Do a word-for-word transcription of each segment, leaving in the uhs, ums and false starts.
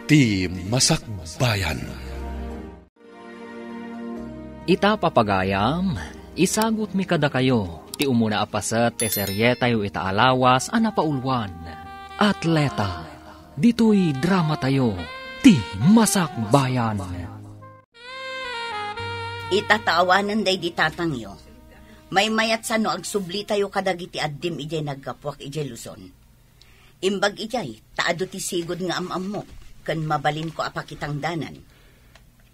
Ti Masakbayan. Ita, papagayam, isagutmi kadakayo ti umuna a paset ti serietayo ita a lawas a napauluan, Atleta. Ditoy dramatayo, Ti Masakbayan. Ita ta awanen daydi tatangyo, maymayatsa no agsublitayo kadagiti addim idiay naggapuak idiay Luzon. Imbag idiay, ta adu ti sigud nga am-ammok, ken mabalinko a pakitangdanan.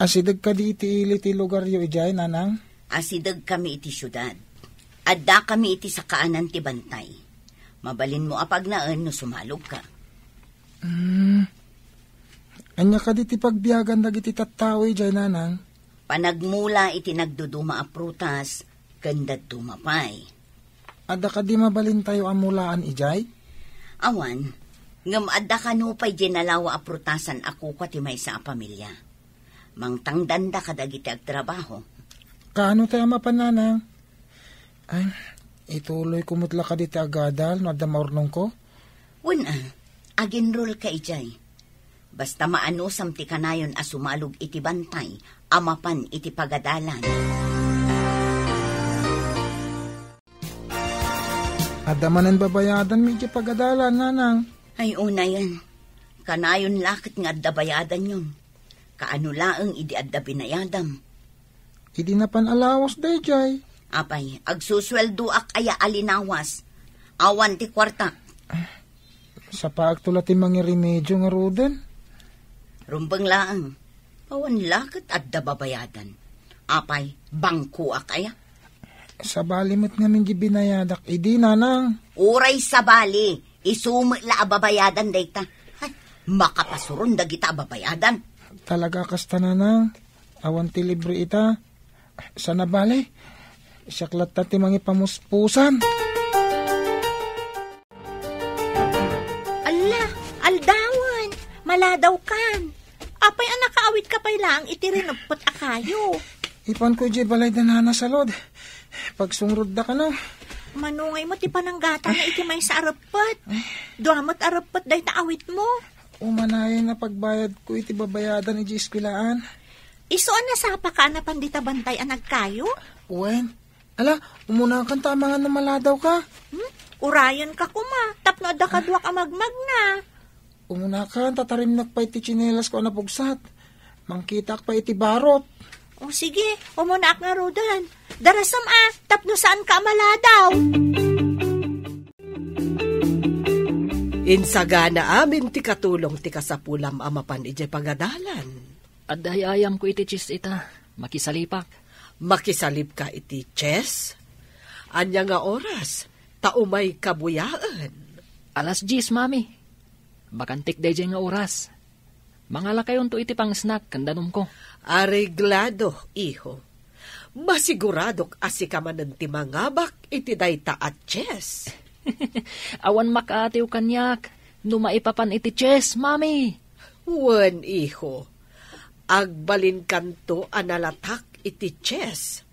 Asideg kadi iti ili ti lugaryo idiay, Nanang? Asideg kami iti siudad. Adda kami iti sakaanan ti bantay. Mabalinmo a pagnaen no sumalogka. Hmm. Ania kadi ti pagbiagan dagiti tattao idiay, Nanang? Panagmula iti nagduduma a prutas, ken dadduma pay. Adda kadi mabalintayo a mulaan idiay? Awan, ngem adda kano pay diay nalawa a prutasan a kukua ti maysa a pamilia. Mangtangdanda kadagiti agtrabaho. Kaano tay a mapan, Nanang? Ay, ituloyko met la kadi ti agadal no adda maurnongko? Wen a, aginrolka idiay. Basta maanusam ti kanayon a sumalog iti bantay a mapan iti pagadalan. Adda manen babayadanmi iti pagadalan, Nanang? Ay, unayen. Kanayon la ket nga adda bayadanyon. Kaano laeng idi adda binayadam? Idi napan a lawas daydiay. Apay, agsusueldoak aya a linawas? Awan ti kuartak. Sapaagto la ti mangiremedio ngaruden. Rumbeng laeng. Awan la ket adda babayadan. Apay, bangkoak aya? Sabali met ngamin di binayadak idi, Nanang. Uray sabali, isu met la a babayadan dayta. Ay, makapasuron dagita a babayadan. Talaga kasta, Nanang. Awan ti libre ita. Sana bale, siak latta ti mangipamuspusan. Alla, aldawen, maladawkan. Apay a nakaawitka pay laeng iti rineppet a kayo? Ipanko idiay balay da Nana Salud. Pagsungrod da kano. Mano ngay met ti pananggatana iti maysa a reppet? Dua met a reppet dayta awitmo. Umanayen a pagbayadko iti babayadan idiay eskuelaan. Isu a nasapaka a napan dita bantay a nagkayo? Wen, ala, umunakan ta amangan no maladawka. Hmm? Urayenka koma, tapno adda kaduak a magmagna. Umunakan ta tarimnak pay ti tsinelasko a napugsat. Mangkitaak pay iti barot. O sige, umunaak ngaruden. Darasem a, tapno saanka a maladaw. Insagana amin ti katulong ti kasapulam a mapan idiay pagadalan. Adda ay-ayamko iti chess ita. Makisalipak. Makisalipka iti chess? Ania nga oras? Ta umayka buyaen. Alas dies, Mami. Bakantik daydiay nga oras. Mangalakayonto iti pang-snack ken danumko. Areglado, iho. Masiguradok a sika manen ti mangabak iti dayta a chess. Awan makaatiw kaniak no maipapan iti chess, Mami. Wen, iho. Agbalinkanto a nalatak iti chess.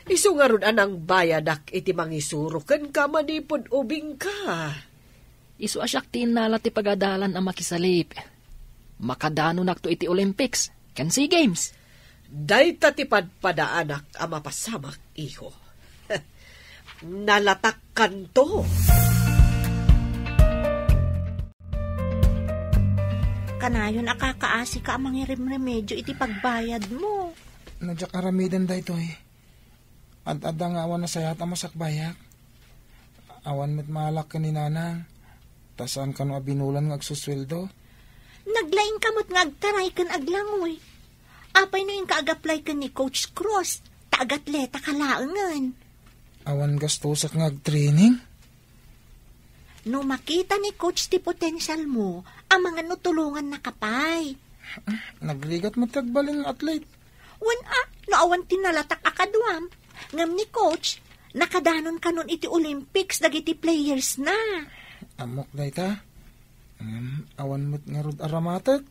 Isu ngarud a nangbayadak iti mangisuro kenka manipud ubingka. Isu a siak ti innala ti pagadalan a makisalip. Makadanonakto iti Olympics ken SEA Games. Dayta ti padpadaanak a mapasamak, iho. Nalatakkanto. Kanayon a kakaasika a mangirimremedio iti pagbayadmo. No diak aramiden daytoy, ad-adda nga awan nasayaat a masakbayak. Awan met maalak ken ni Nanang, ta saan kano a binulan nga agsusueldo. Naglaingka met nga agtaray ken aglangoy. Apay no inka ag-apply ken ni Coach Cruz, ta agatleta ka laengen. Awan gastusak nga agtraining? No makita ni Coach ti potensialmo, amangan no tulongannaka pay. Nagrigat met ti agbalin nga athlete. Wen a, no awan ti nalatak a kaduam. Ngem ni Coach, nakadanon kanon iti Olympics dagiti players na. Ammok dayta. Ngem awan met ngarud aramatek.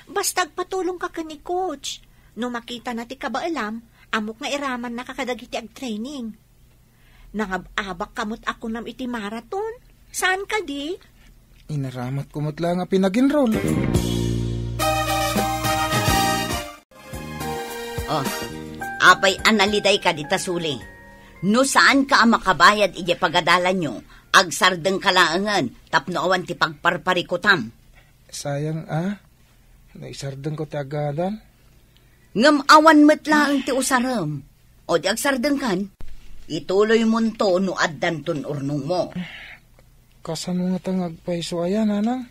Basta agpatulongka ken ni Coach. No makitana ti kabaelam, ammok nga iramannaka kadagiti agtraining. Nangab-abakka met a kunam iti marathon. Saan kadi? Inaramatko met la nga pinaginrol. Oh, apay a nalidayka dita suli? No saanka a makabayad idiay pagadalanyo, agsardengka laengen tapno awan ti pagparparikutam. Sayang a, naisardengko ti agadal. Ngem awan met laeng ti usarem. O di agsardengkan, ituloymonto no addanton urnongmo. Kasano ngata nga agpayso aya, nanang?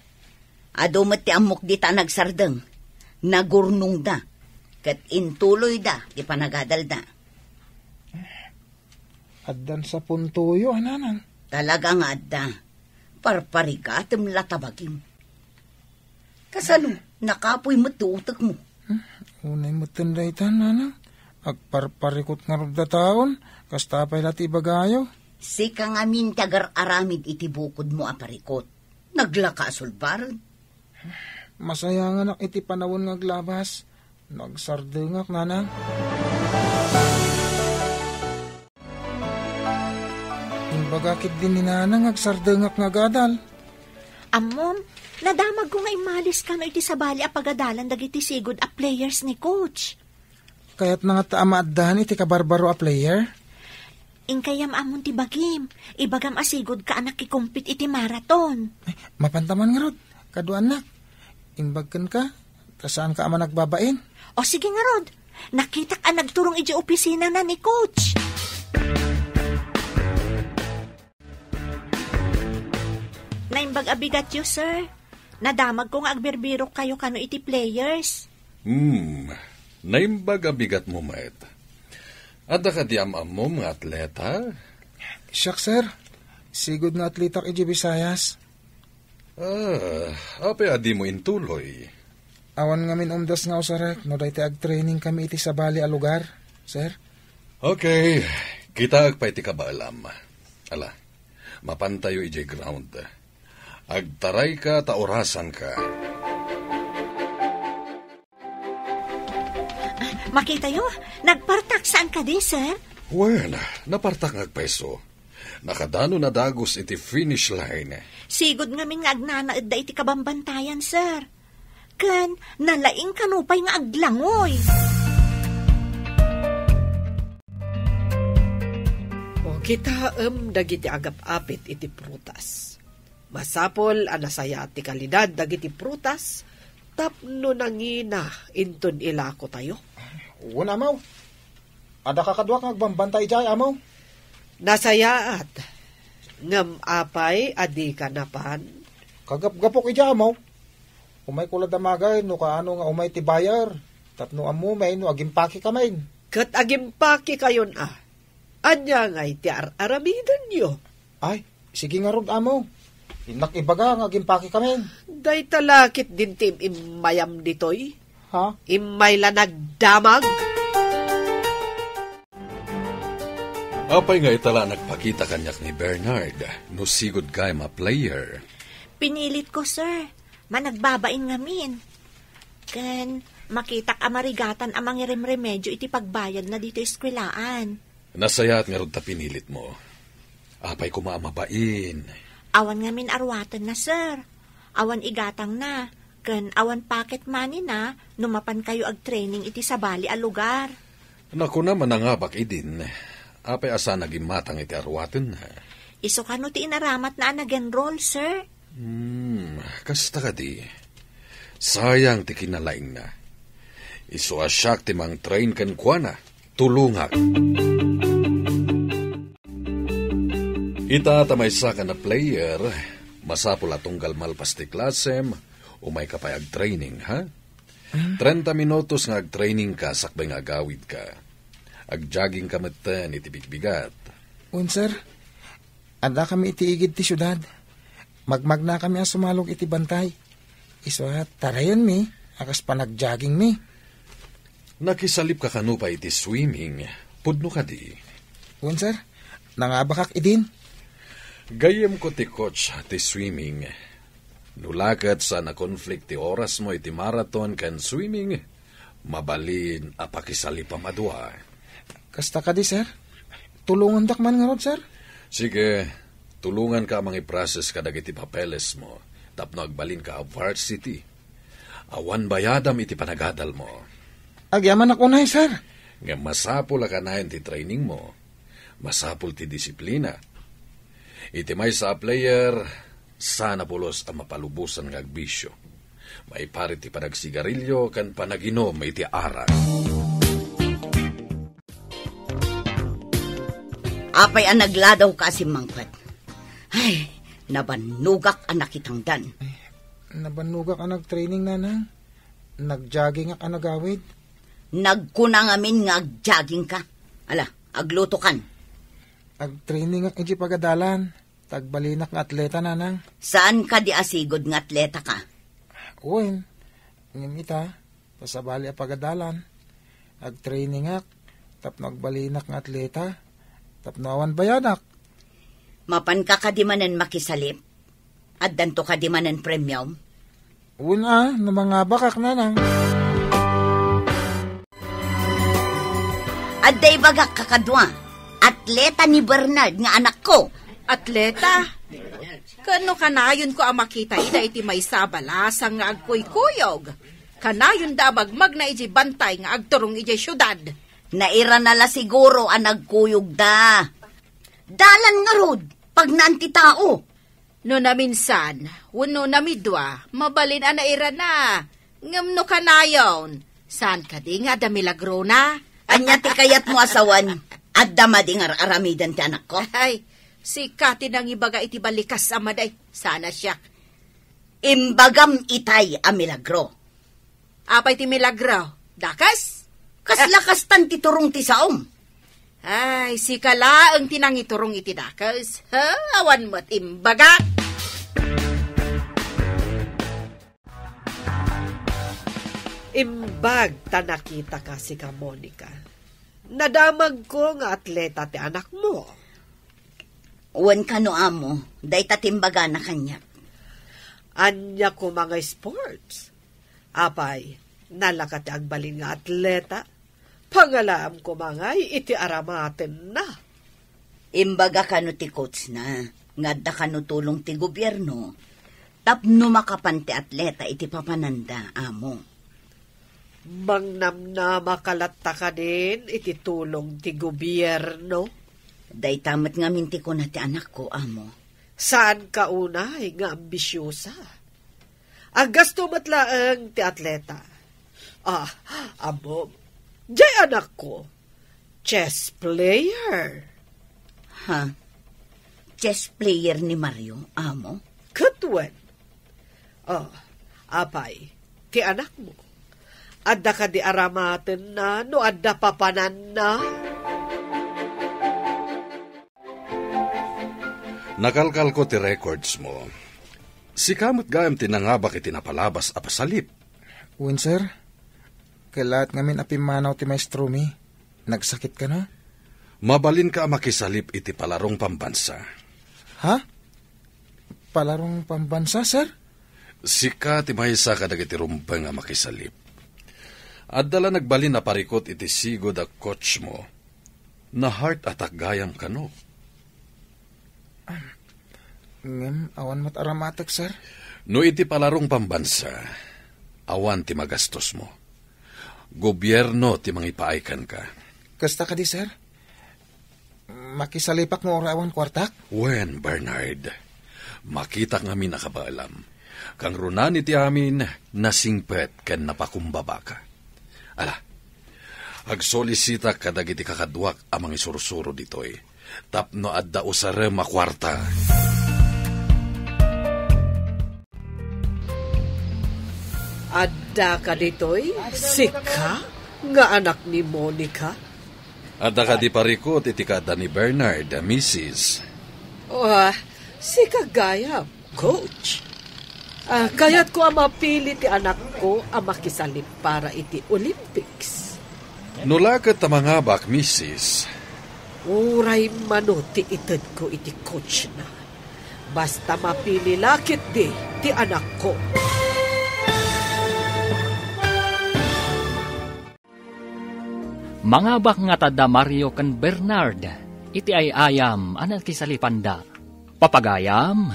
Adu met ti ammok dita a nagsardeng. Nagurnongda. Ket intuloyda ti panagadalda. Addan sa puntoyo, a, nanang? Talaga nga adda. Parparigatem la ta bagim. Kasano? Nakapoy met ti utekmo. Hmm, unay met dayta, nanang. Agparparikot ngarud dataon, kasta pay la ti ibagayo. Sika ngamin ti agar-aramid iti bukodmo a parikot. Naglaka a sulbaren. Masayanganak iti panawen nga aglabas. Nagsardengak, nanang. Imbaga ketdin ni nanang nga agsardengak nga agadal. Ammom, nadamagko nga immalis kano iti sabali a pagadalan dagiti sigud a players ni coach. Kayatna ngata a maaddan iti kabarbaro a player? Inkay ammom ti bagim, ibagam a sigudka a nakikompete iti marathon. Ay, mapanta man ngarud, kaduanak. Imbag kenka, ta saanka a managbabain. O sige ngarud, nakitak a nagturong idiay opisinana ni coach. Naimbag a bigatyo, sir. Nadamagko nga agbirbirokkayo kano iti players. Hmm, naimbag a bigatmo met. Adda kadi am-ammom nga atleta? Siak, sir. Sigud nga atletak idiay Visayas. Ah, apay a dimo intuloy? Awan ngamin umdas nga usarek no daytoy agtraining kami iti sabali a lugar, sir. Okay, kitaek pay ti kabaelam. Ala, mapantayo idiay ground. Agtarayka ta orasanka. Makitayo, nagpartak saan kadi, sir? Well, napartak nga agpayso. Nakadano nadagus iti finish line. Sigud ngamin nga agnanaedda iti kabambantayan, sir. Ken nalaing kano pay nga aglangoy. O, kitaem dagiti agap-apit iti prutas. Masapul a nasayaat ti kalidad dagiti prutas tapno nangina inton ilakotayo. Wen, Amaw. Adda kakaduak nga agbambantay idiay, Amaw. Nasayaat. Ngem apay a dika napan? Kagapgapok idiay, Amaw. Umayko la damagay no kaano nga umay ti buyer. Tapno ammomi no agimpakekamin. Ket agimpakekayon a. Ania ngay ti ar-aramidenyo? Ay, sige ngarud, Amaw. Innak ibaga nga agimpakekamin. Dayta la ketdin ti im-immayam ditoy. Ha? Immay la nagdamag. Apay nga ita la nagpakita kaniak ni Bernard no sigud gayam a player? Pinilitko, sir. Managbabain ngamin. Ken makitak a marigatan a mangiremremedio iti pagbayadna ditoy eskwelaan. Nasayaat ngarud ta pinilitmo. Apay koma a mabain? Awan ngamin aruatenna, sir. Awan igatangna, ken awan pocket moneyna no mapankayo agtraining iti sabali a lugar. Nakuna, manangabak idin. Apay a saan a gimmatang iti aruatenna? Isu kano ti inaramatna a nag-enroll, sir? Hmm, kasta kadi. Sayang ti kinalaingna. Isu a siak ti mangtrain kenkuana. Tulongak. Ita ta maysa ka a player, masapul a tunggal malpas ti klasem, umayka pay agtraining, ha? Hmm? Trenta minutos nga agtrainingka sakbay nga agawidka. Agjoggingka metten iti bigbigat. Wen, sir. Addakami iti igid ti siudad. Magmagnakami a sumalog iti bantay. Isu a tarayenmi a kas panagjoggingmi. Nakisalipka kano pay iti swimming? Pudno kadi? Wen, sir. Nangabakak idin. Gayyemko ti coach ti swimming. No la ket saan a conflict ti orasmo iti marathon ken swimming, mabalin a pakisalipam a dua. Kasta kadi, sir? Tulongandak man ngarud, sir? Sige, tulonganka a mangiprocess kadagiti papelesmo tapno agbalinka a varsity. Awan bayadam iti panagadalmo. Agyamanak unay, sir. Ngem masapul a kanayon ti training mo. Masapul ti disiplina. Iti maysa a player, saan a pulos a mapalubosan nga agbisio. Maiparit ti panagsigarilio ken panaginom iti arak. Apay a nagladaw ka a simmangpet? Ay, nabannogak a nakitangdan. Nabannogak a nagtraining, nanang. Nagjoggingak a nagawid. Nagkuna ngamin nga agjogging ka. Ala, agluto kan. Agtraining ak iti pagadalan. Tagbalinak nga atleta, nanang. Saan ka di asigud nga atleta ka? Wen, ngem ita, ta sabali a pagadalan. Agtraining ak, tapno agbalinak nga atleta, tapno awan bayadak. Mapan ka kadi manen makisalip? Addanto kadi manen premium? Wen a, no mangabakak, nanang. Adda ibagak kakadua, atleta ni Bernard nga anakko. Atleta? Ken no kanayonko a makita ida iti maysa a balasang nga agkuykuyog, kanayonda a magmagna idiay bantay nga agturong idiay siudad. Nairana la siguro a nagkuyogda. Dalan ngarud, pagnaan ti tao. No naminsan, wenno namidua, mabalin a nairana. Ngem no kanayon, saan kadi nga adda milagrona? Ania ti kayatmo a sawen? Adda madi nga ar-aramiden ti anakko? Ay, sika ti nangibaga iti balikas a madi. Saan a siak. Imbagam itay a milagro. Apay ti milagro? Dakes? Kasla kastan ti turong ti saom. Ay, sika laeng ti nangiturong iti dakes. Ha? Awan met imbagak. Imbag ta nakitaka, sika, Monica. Nadamagko nga atleta ti anakmo. Wen kano, amo, dayta ti imbagana kaniak. Ania koma nga sports? Apay, nalaka ti agbalin nga atleta? Pangalaam koma ngay iti aramatenna. Imbaga kano ti coachna nga adda kano tulong ti gobierno tapno makapan ti atleta iti papananda, amo. Mangnamnama ka latta kadin iti tulong ti gobierno? Dayta met ngamin ti kuna ti anakko, amo. Saanka unay nga ambisiosa. Aggasto met laeng ti atleta. Ah, ammom, diay anakko, chess player. Ha? Chess player ni Mario, amo? Ket wen. Oh, apay, ti anakmo? Adda kadi aramatenna no adda papananna? Nakalkalko ti records mo. Sika met gayam ti nangabak iti napalabas a pasalip. Wen, sir. Kellaat ngamin a pimmanaw ti maestromi. Nagsakit kano? Mabalinka a makisalip iti palarong pambansa. Ha? Palarong pambansa, sir? Sika ti maysa kadagiti rumbeng a makisalip. Adda la nagbalin a parikut iti sigud a coach mo. Na-heart attack gayam kano? Ngem awan met aramatek, sir. No iti palarong pambansa, awan ti magastos mo. Gobierno ti mangipaay kenka. Kasta kadi, sir? Makisalipak no uray awan kuartak? Wen, Bernard. Makitak ngamin a kabaelam. Kangrunaan iti amin, nasingpet ken napakumbabaka. Ala, agsolisitak kadagiti kakaduak a mangisursuro ditoy tapno adda usarem a kuarta. Adda kaditoy, sika nga anak ni Monica? Adda kadi parikut iti kaadda ni Bernard, misis? Oh, sika gayam, coach. Ah, kayatko a mapili ti anakko a makisalip para iti Olympics. No la ket ta mangabak, misis. Uray mano ti itedko iti coachna. Basta mapili la ketdi ti anakko. Mangabak ngata da Mario ken Bernard iti ay-ayam a nakisalipanda. Papagayam,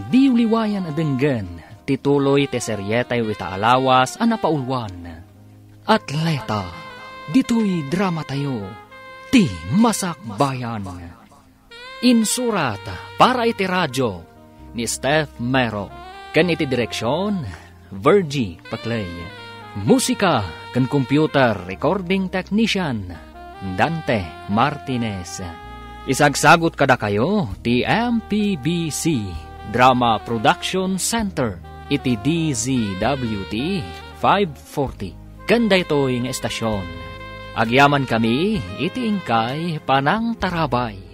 diyo liwayan a denggen ti tuloy ti serietayo ita a lawas a napauluan. Atleta, ditoy dramatayo, ti Masakbayan. Insurat para iti radio ni Steph Mero, ken iti direksyon, Virgie Paclay. Musika ken computer recording technician, Dante Martinez. Isagsagut kadakayo ti M P B C Drama Production Center iti D Z W T five forty. Ken daytoy nga estasyon, agyamankami iti inkay panangtarabay.